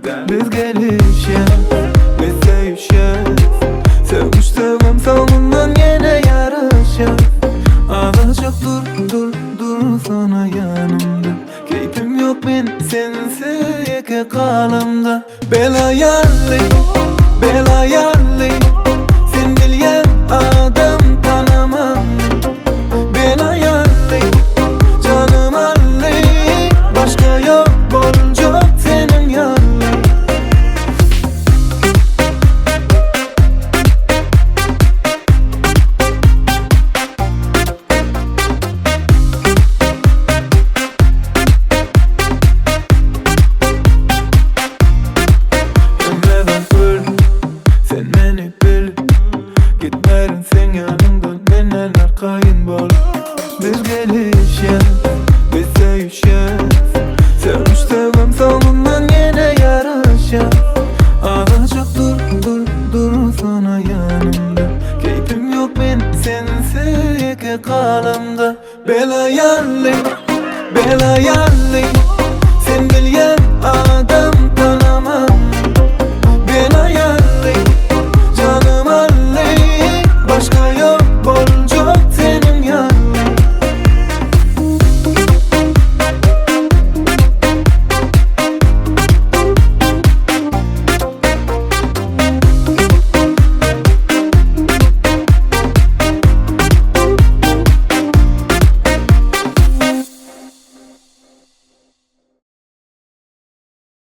Biz gelişýäs, biz söýüşýäs Sögüşsegem soňundan ýene ýaraşýas Azajyk dur, dur, dursana ýanymda Keýpim ýok men sensiz ýeke galamda Bela ýaly, bela ýaly.